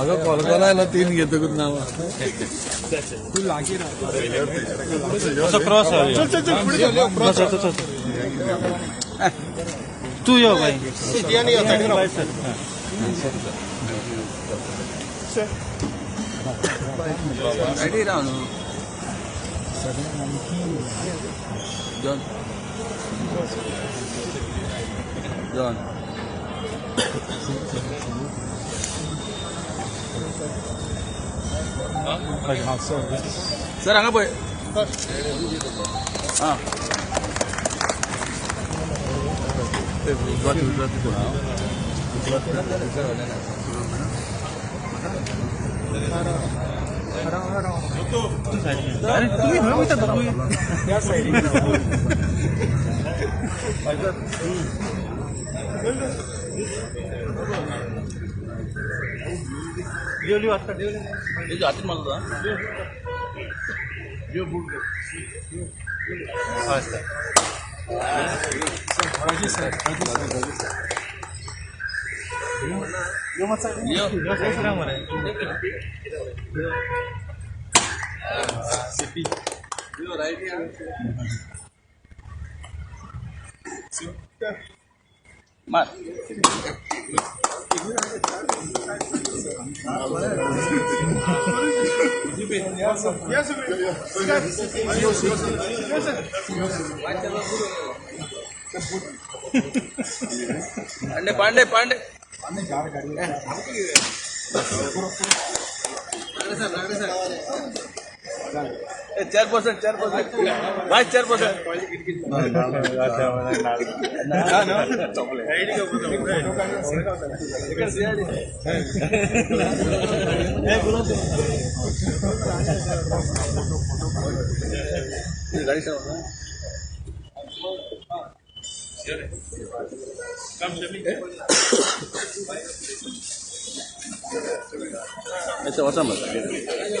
म्हाका call call आयलो तीन घेतकूच नांव तू लागीं असो क्रॉस चल चल चल फुडें चल चल चल तू यो भाई. सर रेडी राव न्हू जॉन जॉन सर हांगा पळय. हां अरे तुम्ही खंय वयता तूं? त्या सायडीन लिव आसता हातीन मारलो. सर मार पांडे पांडे पांडे 4% 4% vice 4%.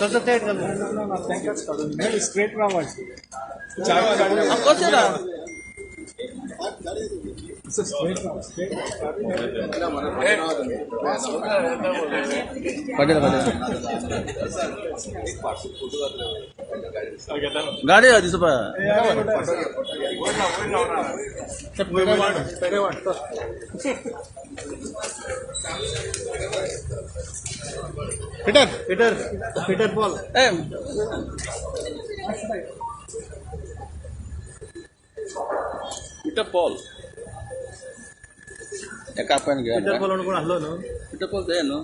गाडी वचा स्ट्रेट रावायचं कशें ना पाटील गाडी आहा दिसता पळय. Peter Peter Peter Paul. Peter Paul एका आपण घे. पिटर पॉल कोण आसलो न्हू? पिटर पॉल ते न्हू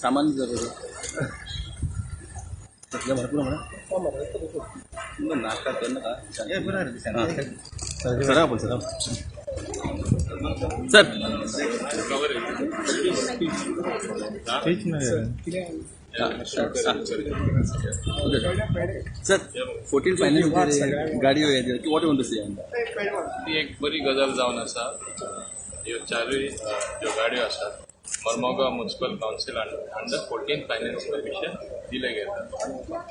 सामान जरूर तसलें भरपूर म्हणा नाका नाका. सरा बोल सरा sir. Sir 14 finance गाडयो what you want to say? ती एक बरी गजाल जावन आसा. ह्यो चारूय ज्यो गाडयो आसात Mormugao municipal council under 14 finance commission दिले गेला.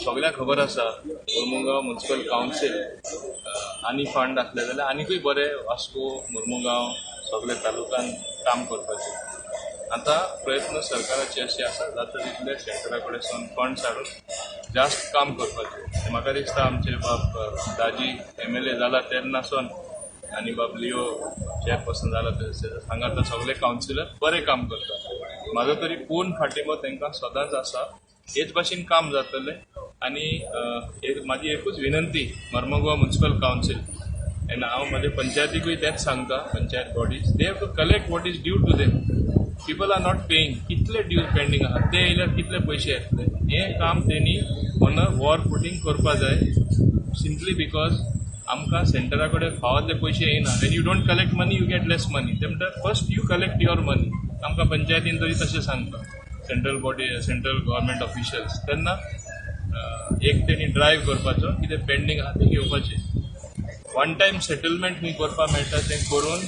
सगळ्यांक खबर आसा मोर्मुगांव म्युनिसिपल कावन्सील आनी फंड आसले जाल्यार आनीकूय बरे वास्को मोर्मुगांव सगळे तालुक्यान काम करपाचें. आतां प्रयत्न सरकाराचे अशे आसा जाता तितले सेंटरा कडेन फंड्स हाडून जास्त काम करपाचें. म्हाका दिसता आमचे बाब दाजी MLA जाला तेन्नासून आनी बाब लिओ चेअरपर्सन जाला हांगा आतां सगळे कावन्सिलर बरें काम करतात. म्हाजो तरी पूर्ण फाटिंबो तांकां सदांच आसा. हेच भाशेन काम जातलें. आनी एक म्हाजी एकूच विनंती मर्मगोवा म्युनिसिपल कावन्सील एंड हांव म्हजे पंचायतीकूय तेंच सांगता, panchayat bodies they have to collect what is due to them. People are not paying. कितले ड्यू पेंडींग आसा ते येयल्यार कितले पयशे येतले हें काम तेणी ऑन अ वॉर फुटींग करपा जाय. सिंपली because आमकां सेंटरा कडेन फावो ते पयशे येयना. When you don't collect money you get less money. ते म्हणटा first you collect your money. आमकां पंचायतीन तरी तशें सांगता central body central government officials. तेन्ना एक तेणी ड्रायव्ह करपाचो कितें पेंडींग आसा तें घेवपाचें. वन टायम सेटलमेंट खंय करपाक मेळटा तें करून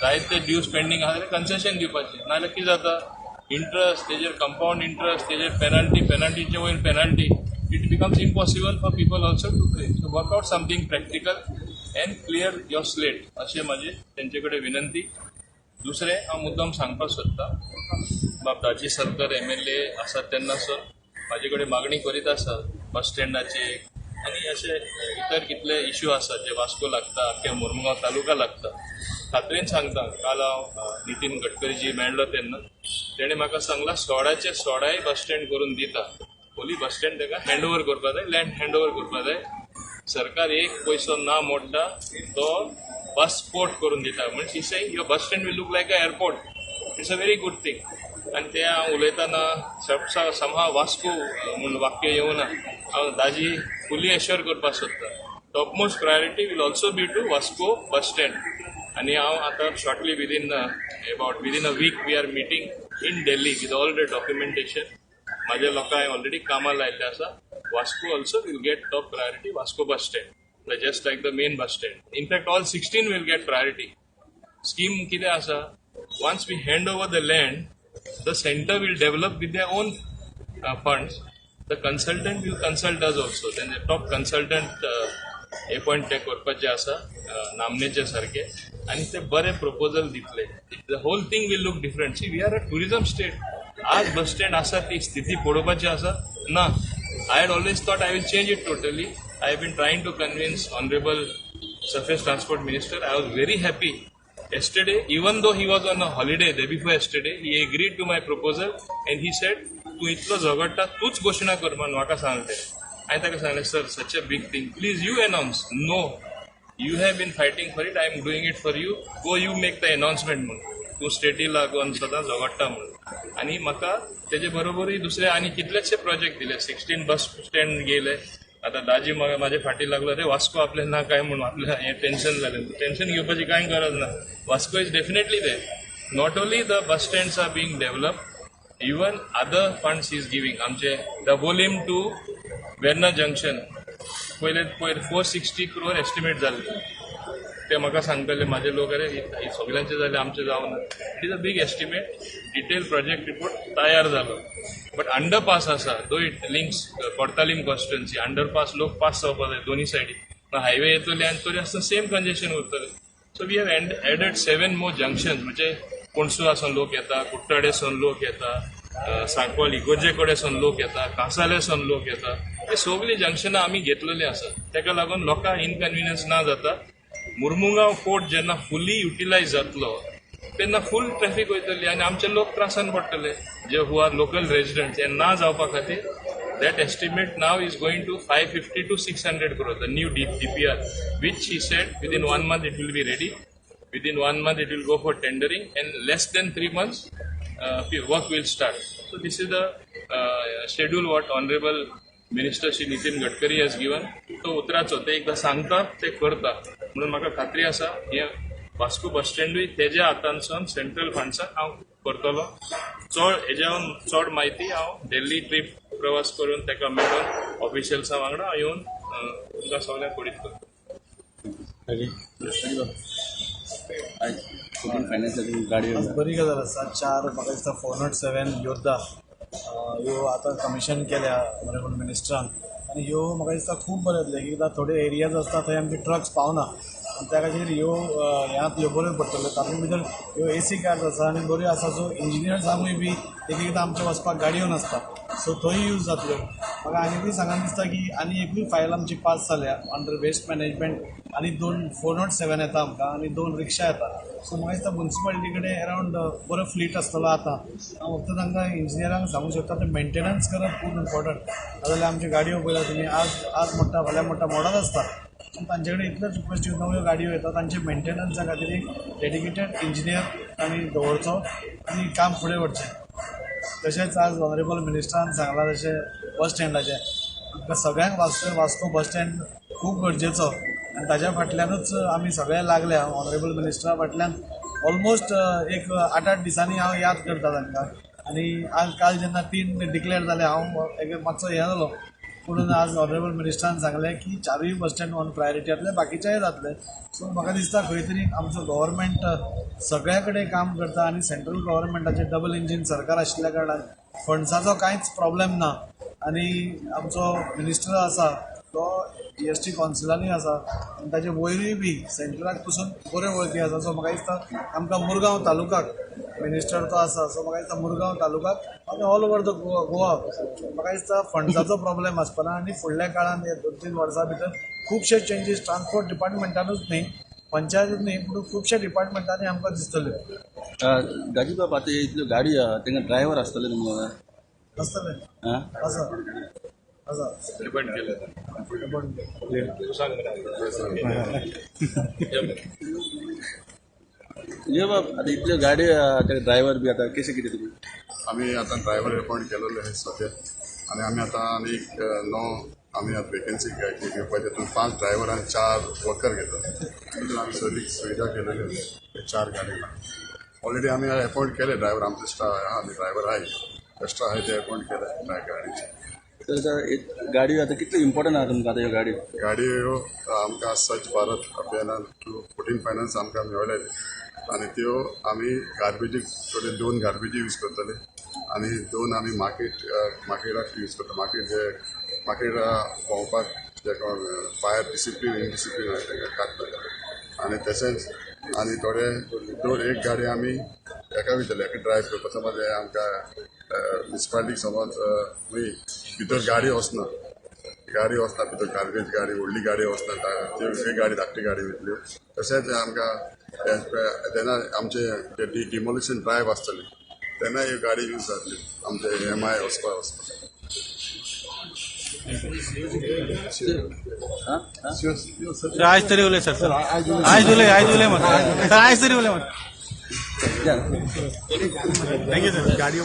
जायते ड्यूज पेंडींग आसा जाल्यार कन्सेशन दिवपाचें. नाजाल्यार कितें जाता इंट्रस्ट तेजेर कंपावंड इंट्रस्ट तेजेर पेनल्टी पेनल्टीचे वयर penalty. It becomes impossible for people also to pay. So work out something practical and clear your slate अशें म्हाजी तेंचे कडेन विनंती. दुसरें हांव मुद्दम सांगपाक सोदता बाब दाजी सलकर MLA आसात तेन्नासून म्हाजे कडेन मागणी करीत आसा बस स्टँडाची आनी अशे इतर कितले इश्यू आसात जे वास्को लागता, अख्ख्या मुरमुगांव तालुका लागता. खात्रीन सांगता, काल हांव नितीन गडकरीजी मेळ्ळो तेन्ना तेणें म्हाका सांगलां 16चे 16 बस स्टँड करून दिता. पयलीं बस स्टँड ताका हँड ओवर करपा जाय, लँड हँड ओवर करपा जाय. सरकार एक पयसो ना मोडटा तो बस पोर्ट करून दिता. म्हणजे he saying your bus stand will look like a airport. It's a very good thing. आनी ते हांव उलयतना समहा वास्को म्हूण वाक्य येवना. हांव दाजी फुली एश्योर करपाक सोदता, top most priority will also be to Vasco bus stand. आनी हांव आतां shortly within a week we are meeting in Delhi with all the documentation. म्हाज्या लोकांक ऑलरेडी कामां लायिल्लें आसा. Vasco also will get top priority, Vasco bus stand just like the main bus stand. In fact all 16 will get priority. Scheme कितें आसा, once we hand over the land, the centre will develop with their own funds. The consultant will consult us also. तेंचे top consultant appoint ते करपाचे आसा, नामनेचे सारके, आनी ते बरे प्रपोजल दितले. The whole thing will look different. See, we are a tourism state. आज बस स्टँड आसा ती स्थिती पळोवपाची आसा ना. I had always thought I will change it totally. I have been trying to convince honourable surface transport minister. I was very happy yesterday, even though he was on a holiday day before yesterday, he agreed to my proposal and he said, तूं इतलो झगडटा, तूंच घोशणा कर म्हूण म्हाका सांगलें. हांवें ताका सांगलें, sir, such a big thing, please you announce. No, you have been fighting for it, I am doing it for you, go you make the announcement म्हूण. तूं स्टेटी लागून सदां झगडटा म्हणून. आनी म्हाका तेजे बरोबरूय दुसरे आनी कितलेशे प्रोजेक्ट दिले. 16 बस स्टँड गेले. आतां दाजी म्हाजे फाटी लागलो, रे वास्को आपलें ना काय म्हणून आपलें हें टेन्शन जालें. टेन्शन घेवपाची कांय गरज ना. Vasco is definitely there. Not only the bus stands are being develop, even other funds is giving. आमचे डबोलीम टू वेर्ना जंक्शन पयले पयर 460 क्रोर एस्टिमेट जाल्ले. ते म्हाका सांगताले म्हाजे लोक, अरे सगल्यांचे जाले, आमचे जावना. It is a big estimate. Detail project report तयार जालो. बट अंडरपास आसा, though it links Cortalim constituency, underpass लोक पास जावपा जाय दोनी सायडी. हायवे येतले आनी तरी आसतना सेम कंजेशन उरतलें. So we have added 7 more junction. म्हणजे कोणसुलासून लोक येता, कुट्टाडेसून लोक येता, सांकवाल इगोर्जे कडेसून लोक येता, कांसालेसून लोक येता. हे सगळीं जंक्शनां आमी घेतलेलीं आसात. ताका लागून लोकांक इनकन्विनियन्स ना जाता. मुरमुगांव पोर्ट जेन्ना फुली युटिलायज जातलो तेन्ना फूल ट्रॅफिक वयतली आनी आमचे लोक त्रासान पडटले, जे हु are local residents. हे ना जावपा खातीर that estimate now is going to 550 to 600 crore, the new DPR, which he said within 1 month it will be ready. Within 1 month it will go for tendering and less than 3 months work will start. So this is the schedule what honourable minister Shri Nitin Gadkari has given. तो उतराचो ते एकदां सांगता ते करता म्हणून म्हाका खात्री आसा हे वास्को बस स्टँडूय तेज्या हातांसून सेंट्रल फंड्सान हांव करतलो. चड हेज्यावन चड म्हायती हांव दिल्ली ट्रीप प्रवास करून ताका मेळून ऑफिशियल्सां वांगडा हांव येवन तुमकां सगळ्यांक कळीत करतलो. बरी गजाल आसा. 4 म्हाका दिसता 407 योद्धा ह्यो आतां कमिशन केल्या ऑनरेबल मिनिस्टरान आनी ह्यो म्हाका दिसता खूब बरें जातलें. एकदां थोडे एरियाज आसता थंय आमचे ट्रक्स पावना आनी त्या खातीर ह्यो ह्यात ह्यो बऱ्यो पडटल्यो. तातूंत भितर ह्यो एसी कार्स आसा आनी बऱ्यो आसा. सो इंजिनियर्सांकूय बी एक एकदां आमचें वचपाक गाडयो नासता, सो थंय यूज जातल्यो. म्हाका आनीकूय सांगन दिसता की आनी एकूय फायल आमची पास जाल्या अंडर वेस्ट मॅनेजमेंट आनी 2 407 येता आमकां आनी 2 रिक्षा येता. सो म्हाका दिसता मुन्सिपालिटी कडेन अरावंड बरो फ्लीट आसतलो आतां. हांव फक्त तांकां इंजिनियरांक सांगूंक शकता ते मेंटेनन्स करप खूब इम्पॉर्टंट. नाजाल्यार आमच्यो गाडयो पळयला तुमी, आज मोडटा फाल्यां मोडटा, मोडत आसता. पूण तांचे कडेन इतलेच रिक्वेस्ट नव्यो गाडयो येता तांचे मेंटेनन्सा खातीर एक डेडिकेटेड इंजिनियर तांणी दवरचो आनी काम फुडें व्हरचें. तशेंच आज ऑनरेबल मिनिस्टरान सांगलां तशें बस स्टँडाचें आमकां सगळ्यांक वास्को बस स्टँड खूब गरजेचो आनी ताज्या फाटल्यानूच आमी सगळे लागल्या. ऑनरेबल मिनिस्टरा फाटल्यान ऑलमोस्ट एक 8-8 दिसांनी हांव याद करता तांकां. आनी आज काल जेन्ना 3 डिक्लेअर जाले हांव एक मातसो हें जालो, पूण आज ऑनरेबल मिनिस्टरान सांगलें की 4 बस स्टँड ऑन प्रायोरिटी जातले, बाकीचेय जातले. सो म्हाका दिसता खंय तरी आमचो गव्हर्मेंट सगळ्या कडेन काम करता आनी सेंट्रल गव्हर्मेंटाचें डबल इंजीन सरकार आशिल्ल्या कारणान फंड्साचो कांयच प्रॉब्लेम ना. आनी आमचो मिनिस्टर आसा तो जीएसटी कावन्सिलांनी आसा आनी ताजे वयरूय बी सेंट्रलाक पसून बऱ्यो वळखी आसा. सो म्हाका दिसता आमकां मुरगांव तालुकाक मिनिस्टर तो आसा. सो म्हाका दिसता मुरगांव तालुकाक आनी ऑल ओवर the Goa म्हाका दिसता फंड्साचो प्रॉब्लेम आसपाना आनी फुडल्या काळान हे 2-3 वर्सां भितर खुबशे चेंजीस ट्रान्सपोर्ट डिपार्टमेंटानूच न्ही, पंचायतूच न्ही, पूण खुबश्या डिपार्टमेंटांनी आमकां दिसतल्यो. गाजी बाब, आतां इतल्यो गाडी आहा, तांकां ड्रायव्हर आसतले तुमकां? आसतले. आं. आसा आसा. डिपेंड केलें. तूं सांग मरे. यो बाब, आतां इतल्यो गाडी आहा, ताका ड्रायव्हर बी आतां कशें कितें तुमी? आमी आतां ड्रायव्हर अपॉयंट केलेले आसा सद्या आनी आमी आतां आनी एक 9 आमी आतां वेकन्सी घेवपाचे. तितून 5 ड्रायव्हर आनी 4 वर्कर घेतात. तितून आमी सगळी सुविधा केलेली आसा. 4 गाडी ऑलरेडी आमी अपॉयंट केले. ड्रायव्हर आमचे स्टाफ आहा आनी ड्रायव्हर आहाय, एक्स्ट्रा आहाय, ते अपॉयंट केले गाडीचे. तर आतां एक गाडी आतां कितली इम्पॉर्टंट आहा तुमकां आतां ह्यो गाडी? गाडयो आमकां स्वच्छ भारत अभियानान थ्रू 14 फायनान्स आमकां मेळ्ळे आनी त्यो आमी गार्बेजीक थोडे 2 गार्बेजी यूज करतले आनी 2 आमी मार्केटाक यूज करता. मार्केट जे मार्केट भोंवपाक जे कोण फायर डिसिप्लीन इनडिसिप्लीन आहा तांकां काडटले आनी तशेंच आनी थोडे 2 एक गाडी आमी हेका वयतले, हेका ड्रायव करपाक. समज हे आमकां म्युनिसिपालिटीक समज खंय भितर गाडी वचना, गाडी वचना भितर, गार्बेज गाडी, व्हडली गाडी वचना, त्यो एक गाडी धाकटी गाडी वयतल्यो. तशेंच आमकां तेन्ना आमचे डिमोलिशन ड्रायव आसतली तेन्ना ह्यो गाडी यूज जातली आमचे एम I वचपाक वचपाक. आं. आयज तरी उलय सर. आयज उलय, आयज उलय मत सर, आयज तरी उलय मत. या. Thank you sir. गाडयो.